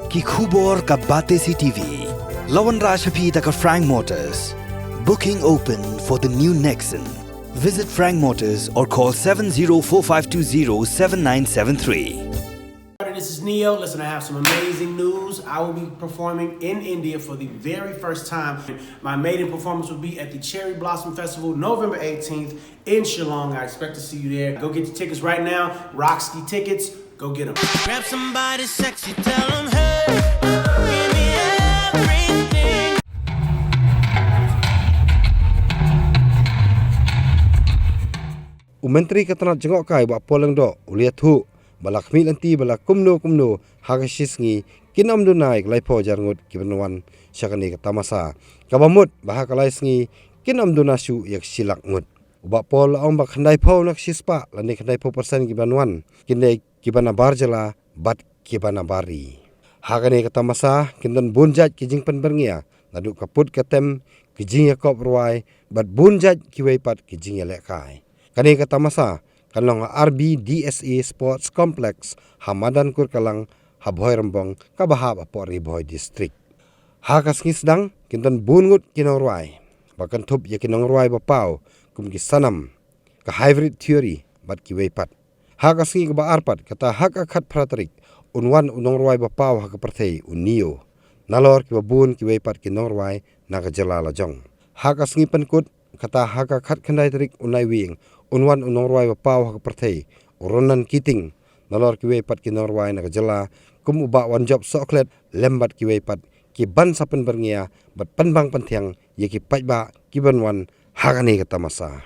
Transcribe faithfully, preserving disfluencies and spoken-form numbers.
Ki khubor ka Batesi TV. La wanrah sha phi da ka Frank Motors. Booking open for the new Nexon. Visit Frank Motors or call seven zero four five two zero seven nine seven three. This is Neo. Listen, I have some amazing news. I will be performing in India for the very first time. My maiden performance will be at the Cherry Blossom Festival, November eighteenth in Shillong. I expect to see you there. Go get your tickets right now. Roxy Tickets. Go get 'em. Grab somebody sexy, tell 'em, "Hey, give me everything." U Myntri ka tnat jngohkai Bah Paul Lyngdoh u la ïathuh ba la khmih lynti ba la kumno kumno ha ka shi sngi kin ym duna ïa ka laiphew hajar ngut kiban wan sha kane ka tamasa, kaba mut ba ha ka lai sngi kin ym duna shuh ïa ka shi lak ngut. U Bah Paul la ong ba khyndaiphew na ka shispah lane khyndaiphew percent kiban wan kin dei kiba na bar jylla bad kiba na bar ri. Ha kane ka tamasa kin don bun jait ki jingpynbyrngia, naduh ka put ka tem, ki jingïakop rwai bad bun jait kiwei pat ki jingïalehkai. Kane ka tamasa kan long ha R B D S A Sports Complex ha madan Kurkalang ha Bhoirymbong kaba hap hapoh Ri Bhoi District. Ha ka sngi sdang kin don bun ngut ki nongrwai ba kynthup ïa ki nongrwai ba paw kum ki Sanam, ka Hybrid Theory bad kiwei pat. Ha ka sngi kaba ar pat, kata ha ka khatphra tarik, un wan u nongrwai ba paw ha ka pyrthei u Neo, nalor kiba bun kiwei pat ki nongrwai na ka jylla lajong. Ha ka sngi pynkut, kata ha ka khatkhyndai tarik u Naiwieng, un wan u nongrwai ba paw ha ka pyrthei u Ronan Keating, nalor kiwei pat ki nongrwai na ka jylla kum u Bah Wanjop Sohkhlet lem bad kiwei pat, kiban sa pynbyrngia bad pynbang pynthiang ïa ki paidbah kiban wan ha kane ka tamasa.